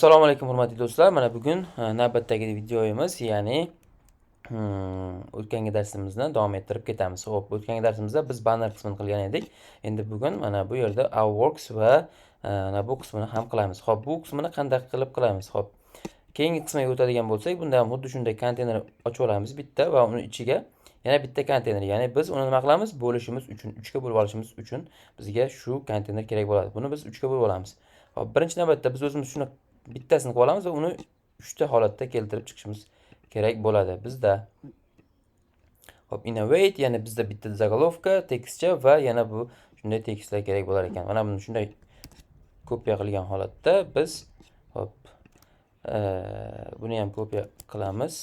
Assalomu alaykum, hurmatli do'stlar. Mana bugun navbatdagi videomiz, ya'ni o'tgangi darsimizni davom ettirib ketamiz. Xo'p, o'tgangi darsimizda biz banner qismini qilgan edik. Endi bugun mana bu yerda Works va mana bu qismini ham qilamiz. Xo'p, bu qismini qanday qilib qilamiz? Xo'p, keyingi qismiga o'tadigan bo'lsak, bunda ham xuddi shunday konteyner ochib olamiz bitta va uni ichiga yana bitta konteyner, ya'ni biz uni nima qilamiz? Bo'lishimiz uchun, 3 ga bo'lib olishimiz uchun bizga shu konteyner kerak bo'ladi. Buni biz 3 ga bo'lib olamiz. Xo'p, birinchi navbatda biz o'zimiz shuni bittasini qilib olamiz va uni 3 ta holatda keltirib chiqishimiz kerak bo'ladi. Bizda hop, innovate, ya'ni bizda bitta заголовка, tekstcha va yana bu shunday tekstlar kerak bo'lar ekan. Mana buni shunday kopiya qilgan holatda biz, hop, buni ham kopiya qilamiz.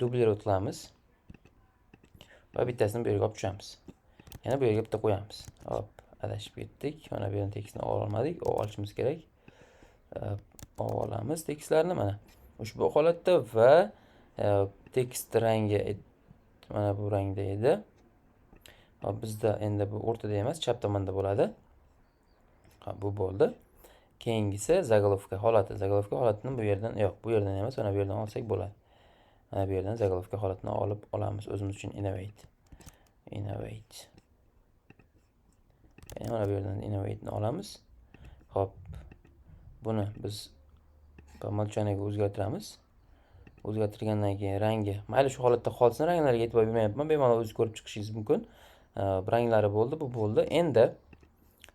Дублировать qilamiz. Va bittasini bu yerga olib tushamiz. Yana bu yerga bitta qo'yamiz. Hop, adashib ketdik. Mana bu yerdan tekstni olmadik, olishimiz kerak. Olib olamiz tekstlarni mana ushbu holatda va tekst rangi mana bu rangda edi. Hop, bizda endi bu o'rtada emas, chap tomonda bo'ladi. Hop, bu bo'ldi. Keyingisi заголовка holati. Заголовка holatini bu yerdan yo'q, bu yerdan emas, mana bu yerdan olsak bo'ladi. Mana bu yerdan заголовка holatini olib olamiz o'zimiz uchun innovate. Innovate. Ya'ni mana bu yerdan innovate'ni olamiz. Xo'p, buni biz по умолчанию ga o'zgartiramiz. O'zgartirgandan keyin rangi, mayli, shu holatda qolsin, ranglarga e'tibor bermayapman. Bemalol o'zingiz ko'rib chiqishingiz mumkin. Ranglari bo'ldi, bu bo'ldi. Endi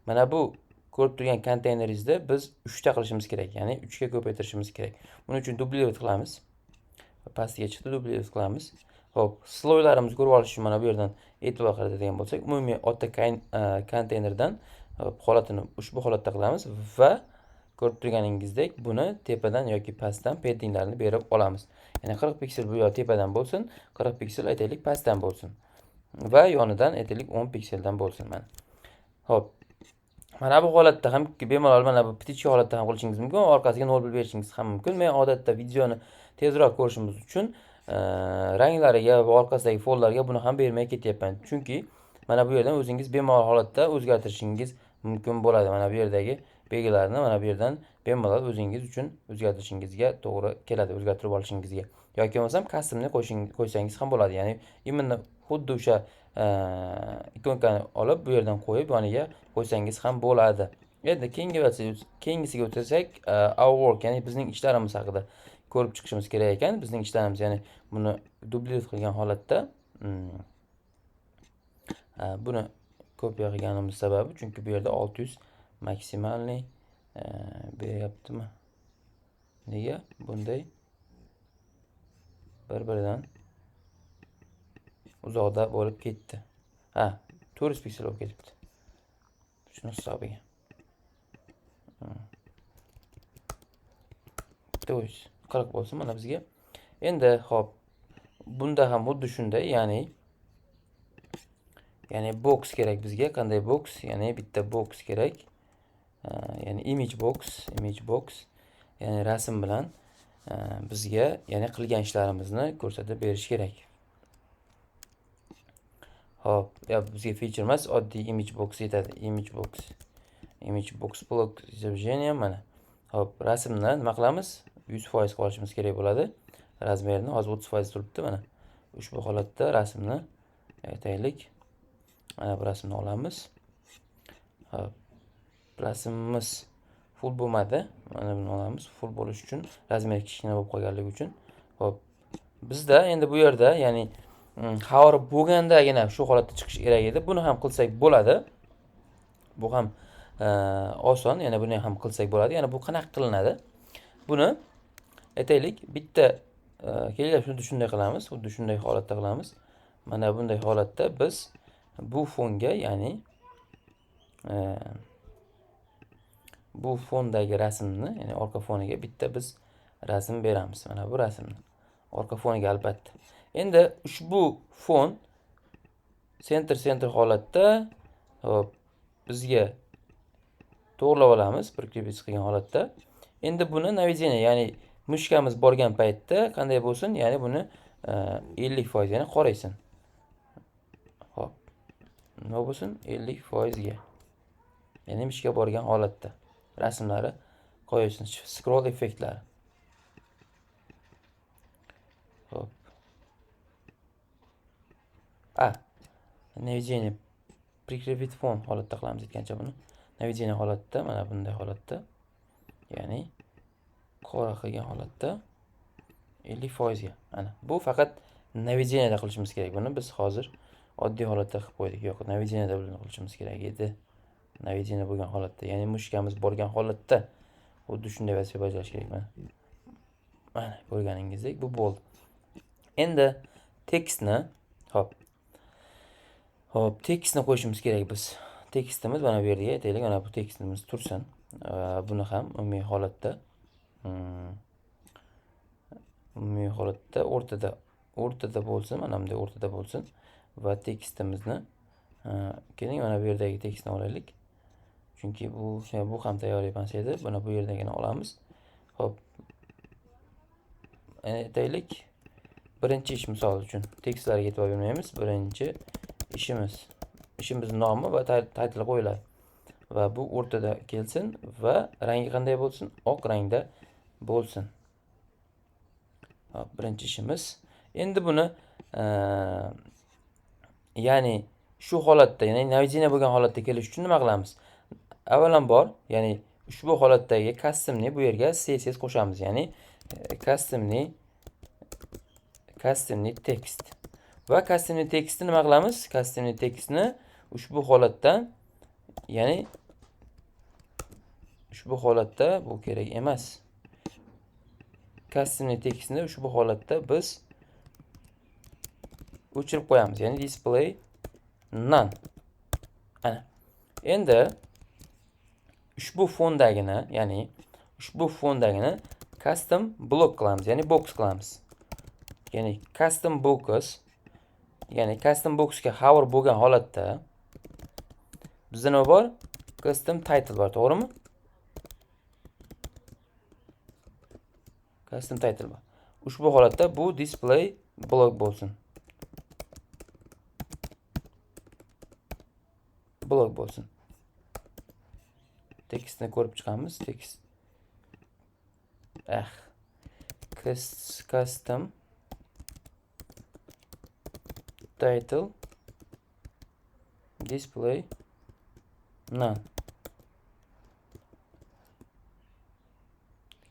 mana bu ko'rib turgan konteyneringizda biz 3 ta qilishimiz kerak, ya'ni 3 ga ko'paytirishimiz kerak. Buning uchun дублировать qilamiz. Pastga chiqdi, дублировать qilamiz. Xo'p, слой larimizni ko'rib olish uchun mana bu yerdan e'tibor qaratadigan bo'lsak, umumiy ota konteynerdan holatini ushbu holatda qilamiz va ko'rib turganingizdek buni tepadan yoki pastdan paddinglarni berib olamiz. Ya'ni 40 piksel bu yoq tepadan bo'lsin, 40 piksel, aytaylik, pastdan bo'lsin va yonidan, aytaylik, 10 pikseldan bo'lsin mana. Xo'p. Mana bu holatda ham bemalol mana bu птичка holatda ham qilishingiz mumkin, orqasiga 0 berishingiz ham mumkin. Men odatda videoni tezroq ko'rishimiz uchun ranglariga va orqasidagi fonlarga buni ham bermay ketyapman. Chunki mana bu yerdan o'zingiz bemalol holatda o'zgartirishingiz mumkin bo'ladi. Mana bu yerdagi belgilarni mana bu yerdan bemalol o'zingiz uchun o'zgartirishingizga to'g'ri keladi, o'zgartirib olishingizga. Yoki bo'lmasam customni qo'ysangiz ham bo'ladi. Ya'ni именно xuddi o'sha ikonkani olib, bu yerdan qo'yib, yoniga qo'ysangiz ham bo'ladi. Endi keyingisiga o'tsak, our work, ya'ni bizning ishlarimiz haqida ko'rib chiqishimiz kerak ekan. Bizning ishlarimiz, ya'ni buni дублировать qilgan holatda buni kopiya qilganimiz sababi, chunki bu yerda 600 максимальный beryaptimi? Nega bunday bir-biridan uzoqda bo'lib ketdi? Ha, 400 piksel bo'lib ketibdi. Shuni hisobiga. 440 bo'lsin mana bizga. Endi hop, bunda ham xuddi shunday, ya'ni box kerak bizga. Qanday box? Ya'ni bitta box kerak. Ya'ni image box, image box, ya'ni rasm bilan bizga, ya'ni qilgan ishlarimizni ko'rsatib berish kerak. Hop, ya bizga feature emas, oddiy image box yetadi. Image box. Image box блок изображения mana. Hop, rasmni nima qilamiz? 100% qilib olishimiz kerak bo'ladi. Размер ni hozir 30% turibdi mana. Ushbu holatda rasmni, aytaylik, mana bu rasmni olamiz. Hop. Rasmimiz full bo'lmadi. Mana buni olamiz. Full bo'lish uchun, размер kichkina bo'lib qolganligi uchun. Hop. Bizda endi bu yerda, ya'ni hover bo'lgandagina shu holatda chiqishi kerak edi. Buni ham qilsak bo'ladi. Bu ham oson, ya'ni buni ham qilsak bo'ladi. Ya'ni bu qanaqa qilinadi? Buni, aytaylik, bitta kelinglar, xuddi shunday qilamiz, xuddi shunday holatda qilamiz. Mana bunday holatda biz bu fonga, ya'ni bu fondagi rasmni, ya'ni orqa foniga bitta biz rasm beramiz. Mana bu rasmni orqa foniga albatta. Endi ushbu fon center center holatda, hop, bizga to'g'rilab olamiz, прикрепить qilgan holatda. Endi buni наведение, ya'ni мышка miz borgan paytda qanday bo'lsin? Ya'ni buni 50%, ya'ni qoraysin. Hop. Nima bo'lsin? 50% ga. Ya'ni мышка borgan holatda rasmlari. Qo'yilsin scroll effektlari. Xo'p. A, наведение прикрепить fon holatda qilamiz aytgancha buni. Наведение holatda, mana bunday holatda, ya'ni qora qilgan holatda 50% ga. Ana bu faqat наведениеda qilishimiz kerak. Buni biz hozir oddiy holatda qilib qo'ydik. Yo'q, наведениеda buni qilishimiz kerak edi. Наведение bo'lgan holatda, ya'ni mushkamiz borgan holatda xuddi shunday vazifa bajarish kerak mana. Mana ko'rganingizdek bu bo'ldi. Endi tekstni, hop. Hop, tekstni qo'yishimiz kerak biz. Tekstimiz mana bu yerga aytaylik, mana bu tekstimiz tursin. Buni ham umumiy holatda, umumiy holatda o'rtada bo'lsin, mana bunday o'rtada bo'lsin va tekstimizni, keling mana bu yerdagi tekstni olaylik. Chunki bu ham tayyor emas edi. Buni bu yerdagini olamiz. Xo'p. Aytaylik, birinchi ish misol uchun tekstlarga e'tibor bermaymiz. Birinchi ishimiz, ishimiz nomi va title qo'yiladi. Va bu o'rtada kelsin va rangi qanday bo'lsin? Oq rangda bo'lsin. Hop, birinchi ishimiz. Endi buni, ya'ni shu holatda, ya'ni наведение bo'lgan holatda kelish uchun nima qilamiz? Avvalambor, ya'ni ushbu holatdagi customni bu yerga CSS qo'shamiz, ya'ni customni text. Va customni textni nima qilamiz? Customni textni ushbu holatda, ya'ni ushbu holatda bu kerak emas. Customni textni ushbu holatda biz o'chirib qo'yamiz, ya'ni display none. Ana. Endi ushbu fondagini, ya'ni ushbu fondagini custom block qilamiz, ya'ni box qilamiz. Ya'ni custom box, ya'ni custom boxga hover bo'lgan holatda bizda nima bor? Custom title bor, to'g'rimi? Custom title bor. Ushbu holatda bu display block bo'lsin. Blok bo'lsin. Tekstni ko'rib chiqamiz. Tekst. Custom title display none.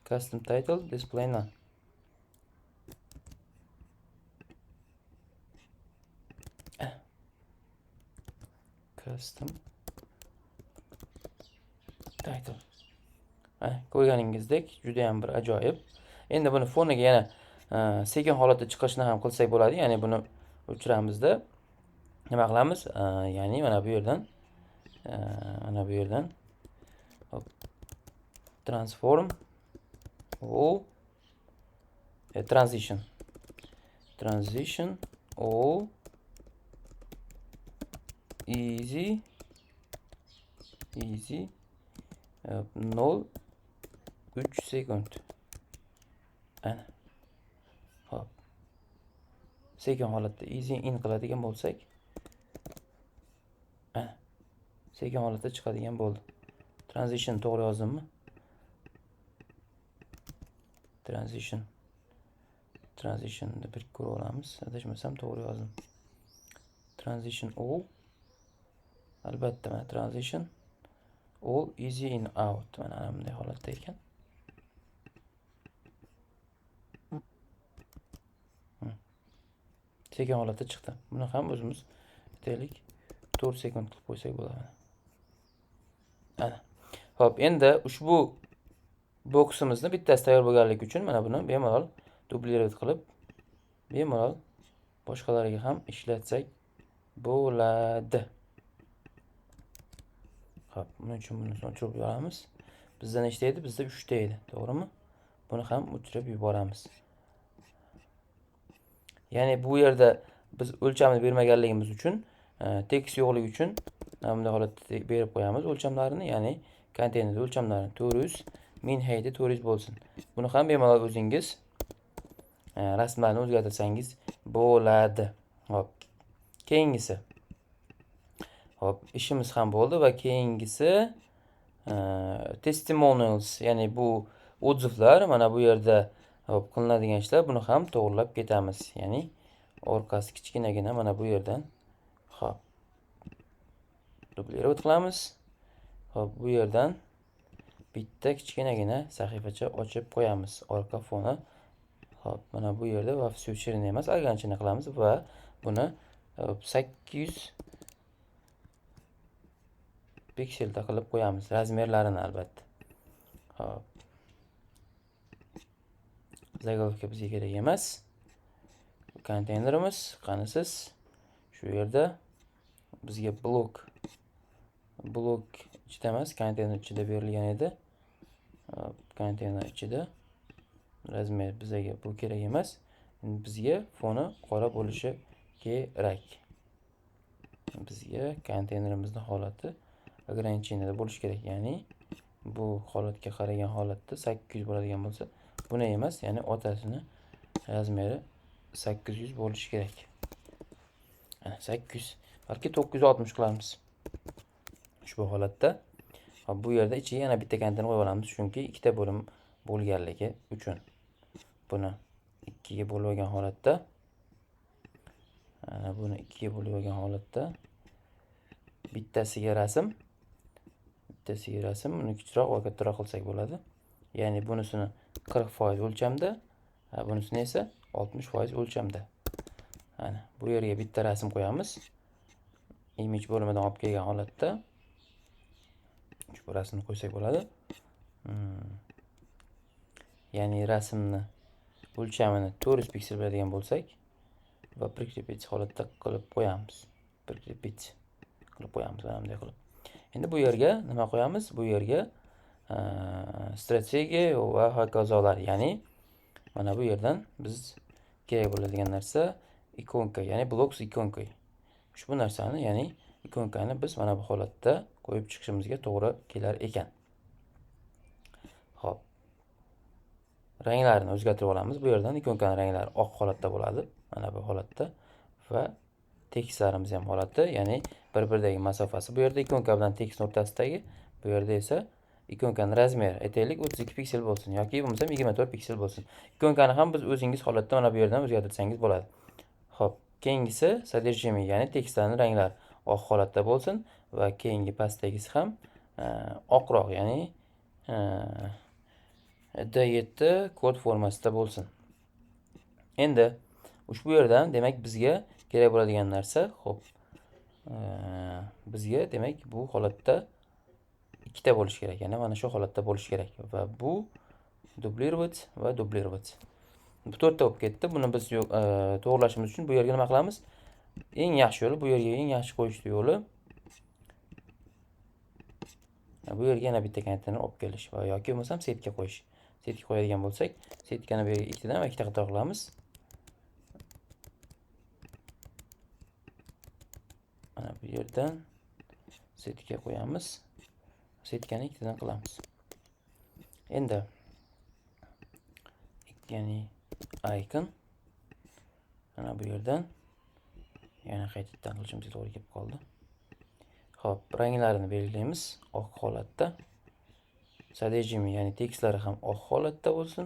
Custom title display none. Custom title. Ko'rganingizdek juda ham bir ajoyib. Endi buni foniga yana sekin holatda chiqishni ham qilsak bo'ladi. Ya'ni buni o'chiramizda nima qilamiz? Ya'ni mana bu yerdan, mana bu yerdan hop, transform all, transition, transition all easy, easy, 0.3 sekund. Ana. Hop. Sekin holatda easy in qiladigan bo'lsak, ana. Sekin holatda chiqadigan bo'ldi. Transition to'g'ri yozdimmi? Transition. Transitionni bir ko'rib olamiz. Adashmasam to'g'ri yozdim. Transition all. Albatta mana transition all easy in out. Mana bunday holatda ekan. Sekin holatda chiqdi. Buni ham o'zimiz aytaylik 4 sekund qilib qo'ysak bo'ladi. Ana. Xo'p, endi ushbu boksimizni bittasi tayyor bo'lganligi uchun mana buni bemalol dublirovat qilib, bemalol boshqalarga ham ishlatsak bo'ladi. Xo'p, buning uchun buni o'chirib yuboramiz. Bizda nechta edi? Bizda 3 ta edi, to'g'rimi? Buni ham o'chirib yuboramiz. Ya'ni bu yerda biz o'lchamni bermaganligimiz uchun, tekst yo'qligi uchun mana bunday holatda berib qo'yamiz o'lchamlarini, ya'ni konteyner o'lchamlarini 400, min height'i 400 bo'lsin. Buni ham bemalol o'zingiz rasmlarni o'zgartirsangiz bo'ladi. Xo'p, keyingisi. Xo'p, ishimiz ham bo'ldi va keyingisi, Testimonials, ya'ni bu odzivlar, mana bu yerda hop qilinadigan ishlar, buni ham to'g'rilab ketamiz. Ya'ni orqasi kichkinagina mana bu yerdan hop dublировать qilamiz. Hop, bu yerdan bitta kichkinagina sahifacha ochib qo'yamiz. Orqa foni hop mana bu yerda va всю ширину emas, ограничение qilamiz va buni 800 pikselda qilib qo'yamiz razmerlarini albatta. Hop. Заголовка bizga kerak emas. Konteynerimiz qanisiz? Shu yerda bizga blok ichida emas, konteyner ichida berilgan edi. Hop, konteyner ichida razmer bizga bu kerak emas. Endi bizga foni qora bo'lishi kerak. Bizga konteynerimizning holati ограничениеda bo'lishi kerak. Ya'ni bu holatga qaragan holatda 800 bo'ladigan bo'lsa, buni emas, ya'ni otasini razmeri 800 bo'lishi kerak. Ana 800, balki 960 qilamiz. Ushbu holatda hop bu yerda ichiga yana bitta konteyner qo'yib olamiz, chunki ikkita bo'lim bo'lganligi uchun. Buni ikkiga bo'lib olgan holatda, ana buni ikkiga bo'lib olgan holatda bittasiga rasm, bittasiga rasm, buni kichikroq va kattaroq qilsak bo'ladi. Ya'ni bunisini 40% o'lchamda, bunisini esa 60% o'lchamda. Ana bu yerga bitta rasm qo'yamiz. Image bo'limidan olib kelgan holatda ushbu rasmni qo'ysak bo'ladi. Ya'ni rasmni o'lchamini 400 piksel beradigan bo'lsak va прикрепить holatda qilib qo'yamiz. Прикрепить qilib qo'yamiz mana bunday qilib. Endi bu yerga nima qo'yamiz? Bu yerga strategiya va hokazolar, ya'ni mana bu yerdan biz kerak bo'ladigan narsa ikonka, ya'ni blok с иконкой. Ushbu narsani, ya'ni ikonkani biz mana bu holatda qo'yib chiqishimizga to'g'ri kelar ekan. Xo'p. Ranglarini o'zgartirib olamiz. Bu yerdan ikonkaning ranglari oq holatda bo'ladi. Mana bu holatda va tekstlarimiz ham holati, ya'ni bir-biridagi masofasi bu yerda ikonka bilan tekst o'rtasidagi, bu yerda esa ikonkaning razmeri, aytaylik 32 piksel bo'lsin yoki bo'lmasam 24 piksel bo'lsin. Ikonkani ham biz o'zingiz holatda mana bu yerdan o'zgartirsangiz bo'ladi. Xo'p, keyingisi содержимое, ya'ni tekstlarning ranglari oq holatda bo'lsin va keyingi pastdagisi ham oqroq, ya'ni D7 kod formasida bo'lsin. Endi ushbu yerdan demak bizga kerak bo'ladigan narsa, xo'p, bizga demak bu holatda ikkita bo'lishi kerak, ya'ni mana shu holatda bo'lishi kerak va bu дублировать va дублировать. Bu to'rtta bo'lib ketdi. Buni biz to'g'rilashimiz uchun bu yerga nima qilamiz? Eng yaxshi yo'li, bu yerga eng yaxshi qo'yish yo'li bu yerga yana bitta konteyner olib kelish va yoki bo'lmasam setka qo'yish. Setka qo'yadigan bo'lsak, setkani bu yerga ikkitadan va ikkita qator qilamiz. Mana bu yerdan setka qo'yamiz. Setkani ikkitadan qilamiz. Endi ya'ni icon mana bu yerdan yana qaytadan qilishimizga to'g'ri kelib qoldi. Xo'p, ranglarini belgilaymiz oq holatda. Содержимое, ya'ni tekstlari ham oq holatda bo'lsin.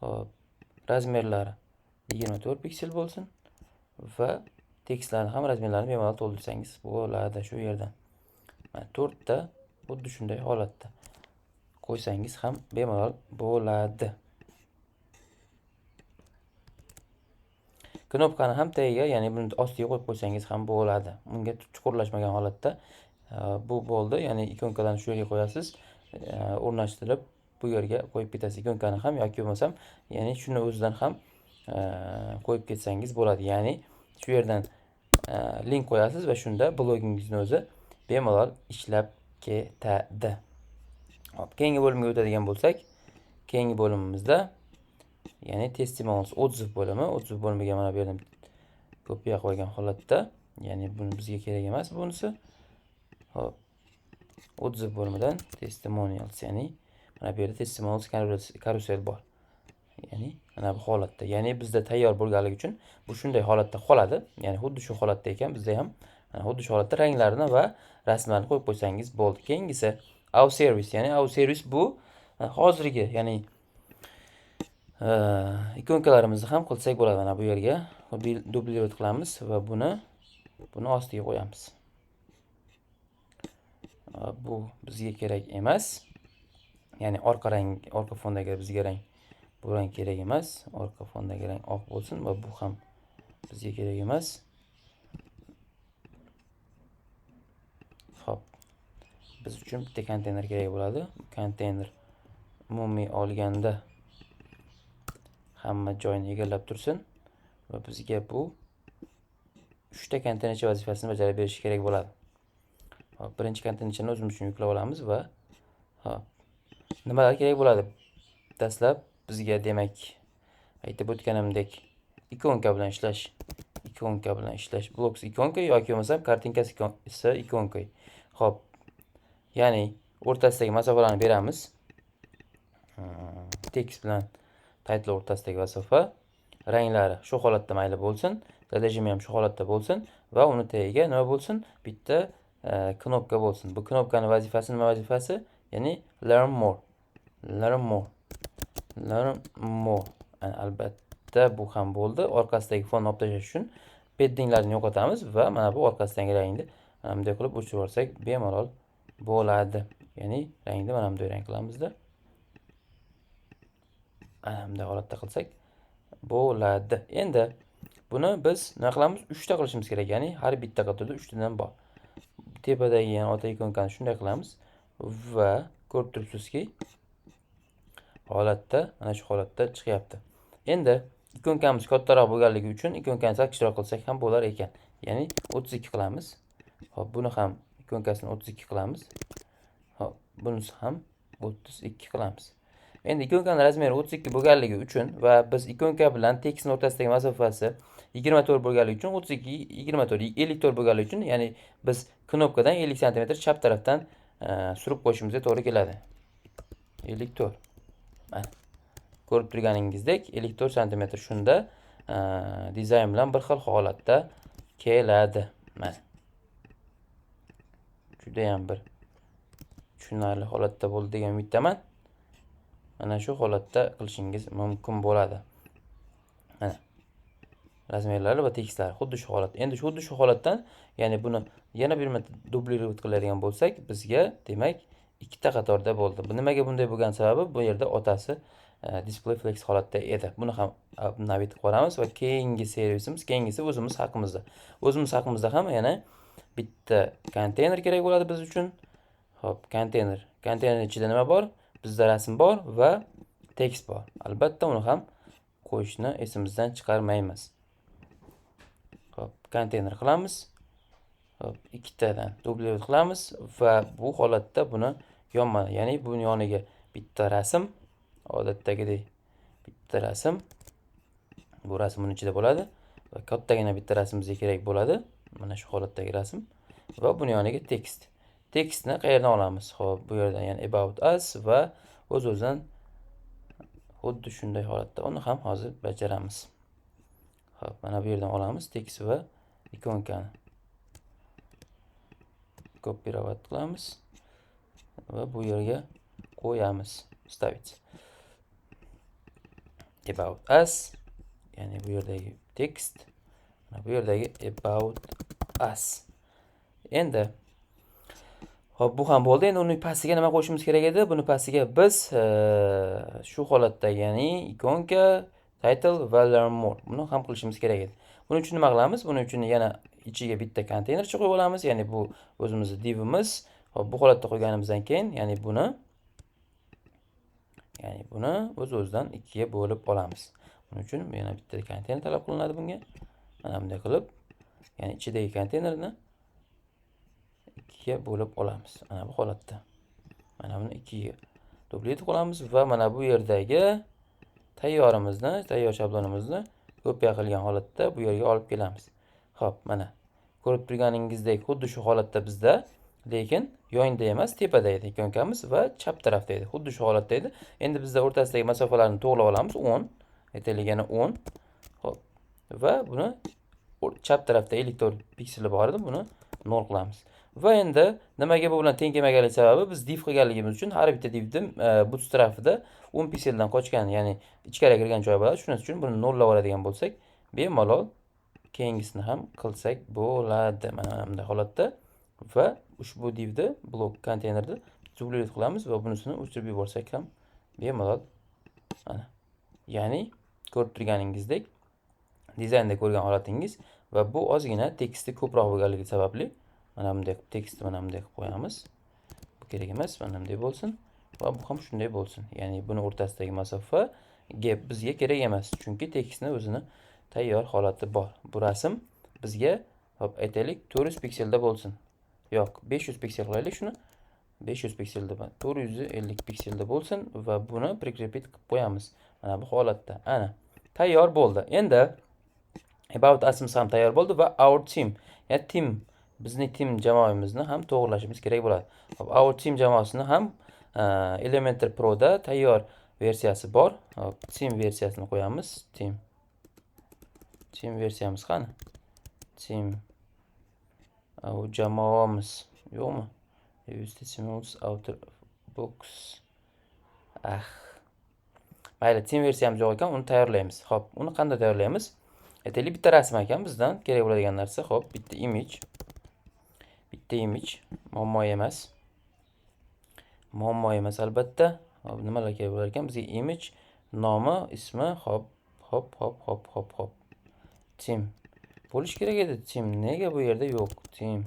Xo'p, razmerlari 24 piksel bo'lsin va tekstlarni ham razmerlarini bemalol to'ldirsangiz bo'ladi shu yerdan. Mana to'rtta xuddi shunday holatda qo'ysangiz ham bemalol bo'ladi. Knopkani ham tagiga, ya'ni buni ostiga qo'yib qo'ysangiz ham bo'ladi. Bunga chuqurlashmagan holatda bu bo'ldi. Ya'ni ikonkalarni shu yerga qo'yasiz, o'rnashtirib bu yerga qo'yib ketasiz ikonkani ham yoki bo'lmasam, ya'ni shuni o'zidan ham qo'yib ketsangiz bo'ladi. Ya'ni shu yerdan link qo'yasiz va shunda blogingizni o'zi bemalol ishlab ketadi. Hop, keyingi bo'limga o'tadigan bo'lsak, keyingi bo'limimizda ya'ni testimonials отзыв bo'limi, отзыв bo'limiga mana bu yerdan kopiya qo'ygan holatda, ya'ni buni bizga kerak emas bunisi. Hop, отзыв bo'limidan testimonials, ya'ni mana bu yerda testimonials karusel bor. Ya'ni mana bu holatda, ya'ni bizda tayyor bo'lganligi uchun bu shunday holatda qoladi. Ya'ni xuddi shu holatda ekan, bizda ham xuddi shu holatda ranglarini va rasmlarni qo'yib qo'ysangiz bo'ldi. Keyingisi Our service, ya'ni our service bu hozirgi, ya'ni ikonkalarimizni ham qilsak bo'ladi. Mana bu yerga дублировать qilamiz va buni ostiga qo'yamiz. Bu bizga kerak emas. Ya'ni orqa rang, orqa fondagi bizga rang, bu rang kerak emas. Orqa fondagi rang oq bo'lsin va bu ham bizga kerak emas. Xo'p. Biz uchun bitta konteyner kerak bo'ladi. Konteyner umumiy olganda hamma joyini egallab tursin va bizga bu 3 ta konteynercha vazifasini bajarib berishi kerak bo'ladi. Hop, birinchi konteynerchani o'zimiz uchun yuklab olamiz va hop, nimalar kerak bo'ladi? Dastlab bizga, demak, aytib o'tganimdek, ikonka bilan ishlash, ikonka bilan ishlash, blocks ikonka yoki bo'lmasam kartinkasi ikonka. Xo'p, ya'ni o'rtasidagi masofalarni beramiz. Tekst bilan title o'rtasidagi masofa, ranglari shu holatda mayli bo'lsin, rejimi ham shu holatda bo'lsin va uni tagiga nima bo'lsin? Bitta knopka bo'lsin. Bu knopkaning vazifasi nima vazifasi? Ya'ni learn more. Learn more. Learn more. Albatta bu ham bo'ldi. Orqasidagi fonni olib tashlash uchun paddinglarni yo'qotamiz va mana bu orqasidagi rangni mana bunday qilib o'chirib yuborsak bemalol bo'ladi. Ya'ni rangni mana bunday rang qilamizda. Ana bunday holatda qilsak bo'ladi. Endi buni biz nima qilamiz? 3 ta qilishimiz kerak. Ya'ni har bitta qatorda 3 tadan bor. Tepadagi yana ota ikonkani shunday qilamiz va ko'rib turibsizki, holatda mana shu holatda chiqyapti. Endi ikonkamiz kattaroq bo'lganligi uchun ikonkani sal kichikroq qilsak ham bo'lar ekan. Ya'ni 32 qilamiz. Xo'p, buni ham ikonkasini 32 qilamiz. Xo'p, bunisi ham 32 qilamiz. Endi ikonkaning razmeri 32 bo'lganligi uchun va biz ikonka bilan tekstning o'rtasidagi masofasi 24 bo'lganligi uchun 32, 24, 54 bo'lganligi uchun, ya'ni biz knopkadan 50 santimetr chap tarafdan surib qo'yishimizga to'g'ri keladi. 54. Mana ko'rib turganingizdek 54 santimetr shunda dizayn bilan bir xil holatda keladi. Mana. Juda ham bir tushunarli holatda bo'ldi degan umiddaman. Mana shu holatda qilishingiz mumkin bo'ladi. Mana razmerlari va tekstlari xuddi shu holat. Endi xuddi shu holatdan, ya'ni buni yana bir marta dublировать qiladigan bo'lsak, bizga demak ikkita qatorda bo'ldi. Bu nimaga bunday bo'lgan sababi bu yerda otasi display flex holatda edi. Buni ham обновить qilib ko'ramiz va keyingi servisimiz, keyingisi o'zimiz haqimizda. O'zimiz haqimizda ham yana bitta konteyner kerak bo'ladi biz uchun. Xo'p, konteyner. Konteyner ichida nima bor? Bizda rasm bor va tekst bor. Albatta uni ham qo'yishni esimizdan chiqarmaymiz. Xo'p, konteyner qilamiz. Xo'p, ikkitadan dublировать qilamiz va bu holatda buni yonma, ya'ni buni yoniga bitta rasm, odatdagidek bitta rasm. Bu rasm buning ichida bo'ladi va kattagina bitta rasm bizga kerak bo'ladi. Mana shu holatdagi rasm va buni yoniga tekst. Tekstni qayerdan olamiz? Xo'p, bu yerdan, ya'ni about us va o'z-o'zidan xuddi shunday holatda uni ham hozir bajaramiz. Xo'p, mana bu yerdan olamiz tekst va ikonkani. Kopirovat qilamiz va bu yerga qo'yamiz. Ставить. About us, ya'ni bu yerdagi tekst, mana bu yerdagi about us. Endi hop, bu ham bo'ldi. Endi uni pastiga nima qo'yishimiz kerak edi? Buni pastiga biz shu holatdagi, ya'ni ikonka, title va learn more. Buni ham qilishimiz kerak edi. Buning uchun nima qilamiz? Buning uchun yana ichiga bitta konteynercha qo'yib olamiz. Ya'ni bu o'zimizni divimiz. Hop, bu holatda qo'yganimizdan keyin, ya'ni buni o'z-o'zidan ikkiga bo'lib olamiz. Buning uchun yana bitta konteyner talab qilinadi bunga. Mana bunday qilib, ya'ni ichidagi konteynerni ikkiga bo'lib olamiz. Mana bu holatda. Mana buni ikkiga dublировать qilamiz va mana bu yerdagi tayyorimizni, tayyor shablonimizni kopiya qilgan holatda bu yerga olib kelamiz. Xo'p, mana ko'rib turganingizdek xuddi shu holatda bizda, lekin yonda emas, tepada edi ikonkamiz va chap tarafda edi. Xuddi shu holatda edi. Endi bizda o'rtasidagi masofalarni to'g'rilab olamiz 10, aytaylik yana 10. Xo'p, va buni chap tarafda 54 pikseli bor edi, buni 0 qilamiz. Va endi nimaga bu bilan teng kelmaganligi sababi biz div qilganligimiz uchun har bitta divni bootstrapida 10 pikseldan qochgan, ya'ni ichkariga kirgan joy bo'ladi. Shuning uchun buni 0 lab oladigan bo'lsak, bemalol keyingisini ham qilsak bo'ladi. Mana bunday holatda va ushbu divni blok konteynerni dublyat qilamiz va bunisini o'chirib yuborsak ham bemalol mana. Ya'ni ko'rib turganingizdek dizaynda ko'rgan holatingiz va bu ozgina teksti ko'proq bo'lganligi sababli mana bunday qilib tekstni mana bunday qilib qo'yamiz. Bu kerak emas, mana bunday bo'lsin va bu ham shunday bo'lsin. Ya'ni buni o'rtasidagi masofa gap bizga kerak emas, chunki tekstni o'zini tayyor holati bor. Bu rasm bizga, hop, aytaylik 400 pikselda bo'lsin. Yo'q, 500 piksel qilaylik shuni. 500 pikselda, 450 pikselda bo'lsin va buni priklepit qilib qo'yamiz. Mana bu holatda. Ana, tayyor bo'ldi. Endi About Us'imiz ham tayyor bo'ldi va Our Team, ya'ni team, bizning team jamoamizni ham to'g'rilashimiz kerak bo'ladi. Hop, Our Team jamoasini ham Elementor Pro'da tayyor versiyasi bor. Hop, team versiyasini qo'yamiz. Team. Team versiyamiz qani? Team. U jamoamiz yo'qmi? Outer box. Ah. Mayli, team versiyamiz yo'q ekan, uni tayyorlaymiz. Xo'p, uni qanday tayyorlaymiz? Aytaylik, bitta rasm ekan bizdan kerak bo'ladigan narsa. Xo'p, bitta image. Bitta image muammo emas. Muammo emas albatta. Xo'p, nimalar kerak bo'lar ekan? Bizga image nomi, ismi, xo'p, xo'p, xo'p, xo'p, xo'p, xo'p. Team. Bo'lish kerak edi. Team nega bu yerda yo'q? Team.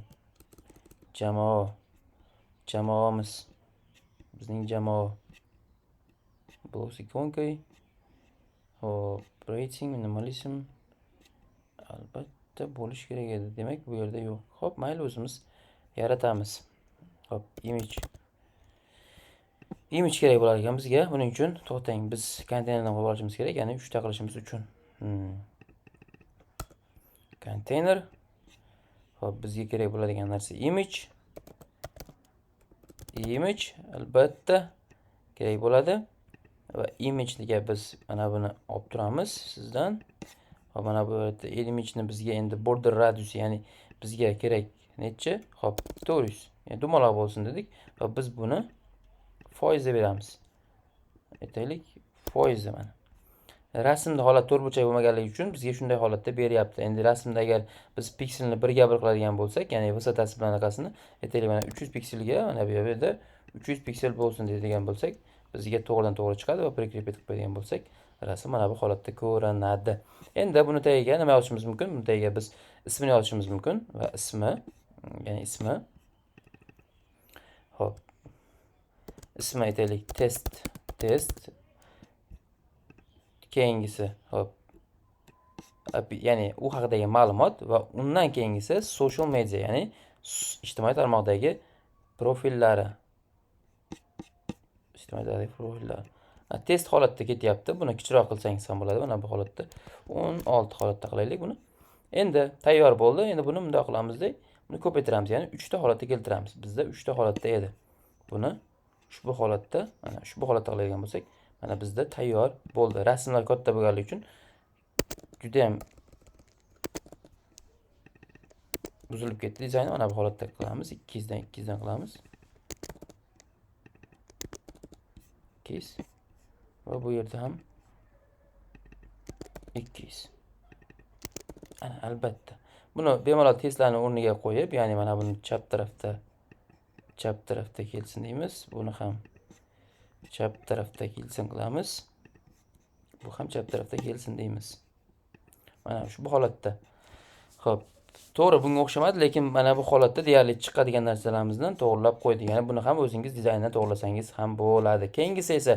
Jamoa. Jamoamiz. Bizning jamoa. Blok ikonkay. Xo'p, rating, minimalism. Albatta bo'lish kerak edi. Demak, bu yerda yo'q. Xo'p, mayli o'zimiz yaratamiz. Xo'p, image. Image kerak bo'lar ekan bizga. Buning uchun to'xtang, biz konteynerdan qo'yib olishimiz kerak, ya'ni 3 ta qilishimiz uchun. Konteyner. Xo'p, bizga kerak bo'ladigan narsa image. Image albatta kerak bo'ladi. Va image degan biz mana buni olib turamiz sizdan. Xo'p, mana bu yerda image-ni bizga endi border radius, ya'ni bizga kerak necha? Xo'p, 400. Ya'ni dumaloq bo'lsin dedik va biz buni foizda beramiz. Aytaylik, foizda mana. Rasmda holat to'rtburchak bo'lmaganligi uchun bizga shunday holatda beryapti. Endi rasmda agar biz pikselni birga bir qiladigan bo'lsak, ya'ni vысотasi bilan anaqasini, aytaylik mana 300 pikselga, mana bu yerda 300 piksel bo'lsin deydigan bo'lsak, bizga to'g'ridan to'g'ri chiqadi va priklepit qilib qo'yadigan bo'lsak, rasm mana bu holatda ko'rinadi. Endi buni tagiga nima yozishimiz mumkin? Buni tagiga biz ismini yozishimiz mumkin va ismi, ya'ni ismi. Xo'p. Ismi aytaylik test, test. Keyingisi, xo'p. Ya'ni u haqidagi ma'lumot va undan keyingisi social media, ya'ni ijtimoiy tarmoqdagi profillari. Ijtimoiy tarmoqdagi profillar. Test holatda ketyapti. Buni kichikroq qilsangiz ham bo'ladi. Mana bu holatda 16 holatda qilaylik buni. Endi tayyor bo'ldi. Endi buni bunday qilamizda, buni ko'paytiramiz, ya'ni 3 ta holatda keltiramiz. Bizda 3 ta holatda edi. Buni ushbu holatda, mana ushbu holatda qiladigan bo'lsak, mana bizda tayyor bo'ldi. Rasmlar katta bo'lganligi uchun juda ham buzilib ketdi dizayn. Mana bu holatda qilamiz. 200dan 200dan qilamiz. 200 va bu yerda ham 200. Ana albatta. Buni bemalol testlarni o'rniga qo'yib, ya'ni mana buni chap tarafda kelsin deymiz. Buni ham chap tarafda kelsin qilamiz. Bu ham chap tarafda kelsin deymiz. Mana shu bu holatda. Xo'p, to'g'ri bunga o'xshamadi, lekin mana bu holatda deyarli chiqadigan narsalarimizni to'g'rilab qo'ydik. Ya'ni buni ham o'zingiz dizayndan to'g'rilasangiz ham bo'ladi. Keyingisi esa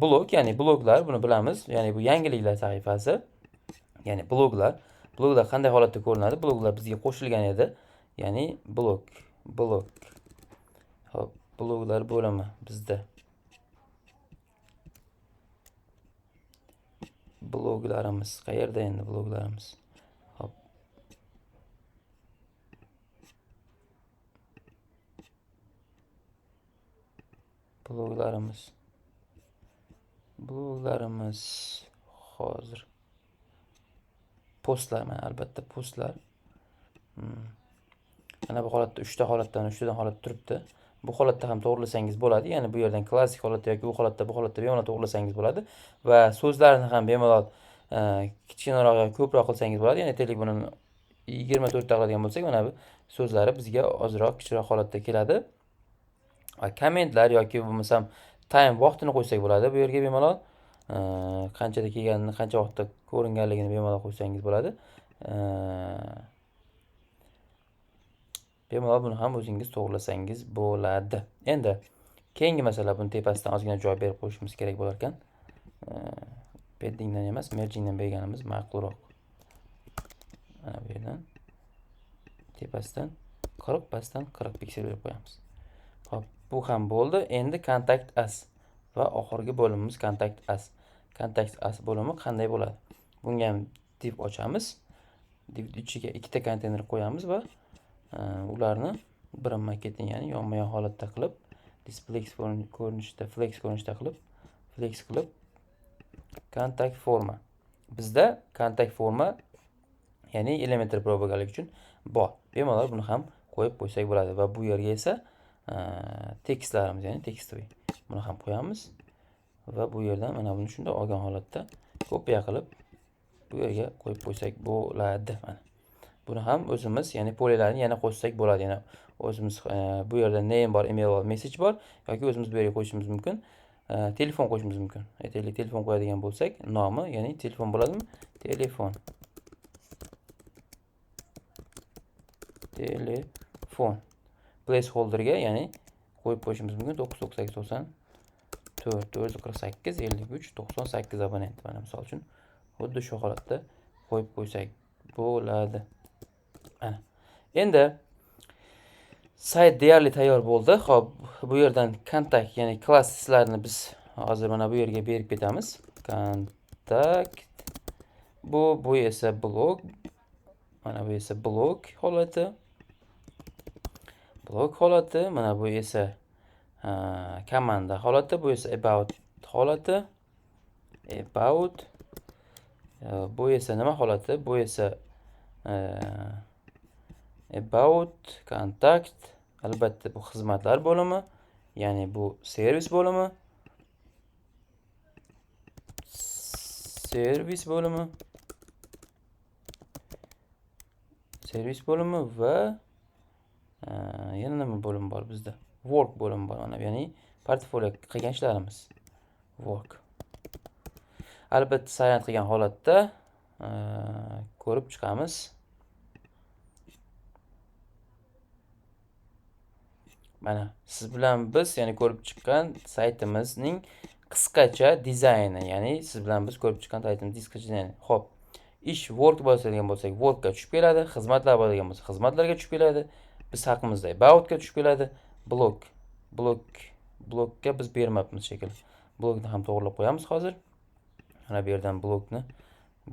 blog, ya'ni bloglar, buni bilamiz. Ya'ni bu yangiliklar sahifasi. Ya'ni bloglar. Bloglar qanday holatda ko'rinadi? Bloglar bizga qo'shilgan edi. Ya'ni blog, blog. Xo'p, bloglar bo'limi bizda. Bloglarimiz qayerda endi bloglarimiz? Xo'p. Bloglarimiz. Bloglarimiz hozir. Postlar, mana albatta postlar. Mana bu holatda 3 ta holatdan 3tadan holat turibdi. Bu holatda ham to'g'rilasangiz bo'ladi. Ya'ni bu yerdan klassik holatda yoki u holatda, bu holatda bemalol to'g'rilasangiz bo'ladi va so'zlarni ham bemalol kichkinaroq yoki ko'proq qilsangiz bo'ladi. Ya'ni aytaylik, buni 24 ta qiladigan bo'lsak, mana bu so'zlari bizga ozroq kichikroq holatda keladi. Va kommentlar yoki bo'lmasam time vaqtini qo'ysak bo'ladi bu yerga bemalol. Qanchada kelganini, qancha vaqtda ko'ringanligini bemalol qo'ysangiz bo'ladi. Bemalol buni ham o'zingiz to'g'rilasangiz bo'ladi. Endi keyingi masala, buni tepasidan ozgina joy berib qo'yishimiz kerak bo'lar ekan. Paddingdan emas, mergingdan berganimiz ma'qulroq. Mana bu yerdan tepasidan 40, pastdan 40 piksel berib qo'yamiz. Xo'p, bu ham bo'ldi. Endi contact us va oxirgi bo'limimiz contact us. Contact us bo'limi qanday bo'ladi? Bunga ham div ochamiz. Div ichiga ikkita konteyner qo'yamiz va ularni birinma-ketin, ya'ni yonma-yon holatda qilib, display ko'rinishda, flex ko'rinishda qilib, flex qilib contact forma. Bizda contact forma, ya'ni Elementor Pro bo'lganligi uchun bor. Bemalol buni ham qo'yib qo'ysak bo'ladi va bu yerga esa tekstlarimiz, ya'ni tekstoviy. Buni ham qo'yamiz va bu yerdan mana buni shunday olgan holatda kopiya qilib bu yerga qo'yib qo'ysak bo'ladi. Mana buni ham o'zimiz, ya'ni polilarni yana qo'shsak bo'ladi. Yana o'zimiz bu yerda name bor, email bor, message bor yoki o'zimiz bu yerga qo'yishimiz mumkin. Telefon qo'yishimiz mumkin. Aytaylik, telefon qo'yadigan bo'lsak, nomi, ya'ni telefon bo'ladimi? Telefon. Telefon. Placeholderga, ya'ni qo'yib qo'yishimiz mumkin. To'qqiz, to'qson sakkiz, to'qson to'rt, to'rt yuz qirq sakkiz, ellik uch, to'qson sakkiz abonent. Mana misol uchun xuddi shu holatda qo'yib qo'ysak bo'ladi. Mana. Endi sayt deyarli tayyor bo'ldi. Xo'p, bu yerdan kontakt, ya'ni klasslarni biz hozir mana bu yerga berib ketamiz. Kontakt. Bu esa blog. Mana bu esa blog holati. Blog holati, mana bu esa komanda holati, bu esa about holati. About. Bu esa nima holati? Bu esa about, kontakt, albatta bu xizmatlar bo'limi, ya'ni bu servis bo'limi. Servis bo'limi. Servis bo'limi va yana nima bo'lim bor bizda? Work bo'limi bor, mana ya'ni portfolio qilgan ishlarimiz. Work. Albatta sayt qilgan holatda ko'rib chiqamiz. Mana siz bilan biz, ya'ni ko'rib chiqqan saytimizning qisqacha dizayni, ya'ni siz bilan biz ko'rib chiqqan saytimizning qisqacha dizayni. Xo'p, ish work bo'ladigan bo'lsak, workga tushib keladi, xizmatlar bo'ladigan bo'lsa, xizmatlarga tushib keladi. Biz haqimizda aboutga tushib keladi. Blokka biz bermabmiz shekilli. Blokni ham to'g'rilab qo'yamiz hozir. Mana bu yerdan blokni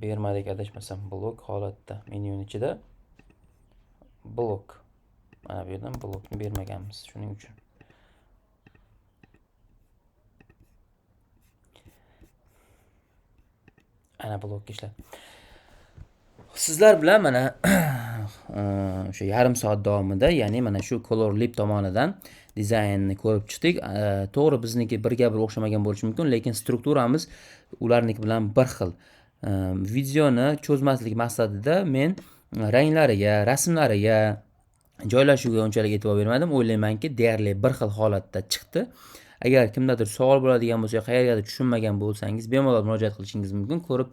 bermadik adashmasam, blok holatda menyuning ichida blok. Mana bu yerdan blokni bermaganmiz, shuning uchun. Ana blok ishladi. Sizlar bilan mana o'sha yarim soat davomida, ya'ni mana shu Color Lib tomonidan dizaynni ko'rib chiqdik. To'g'ri, bizniki birga bir o'xshamagan bo'lishi mumkin, lekin strukturamiz ularniki bilan bir xil. Videoni cho'zmaslik maqsadida men ranglariga, rasmlariga, joylashuviga unchalik e'tibor bermadim. O'ylaymanki, deyarli bir xil holatda chiqdi. Agar kimdadir savol bo'ladigan bo'lsa, qayergadir tushunmagan bo'lsangiz, bemalol murojaat qilishingiz mumkin. Ko'rib,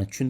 tushuntirish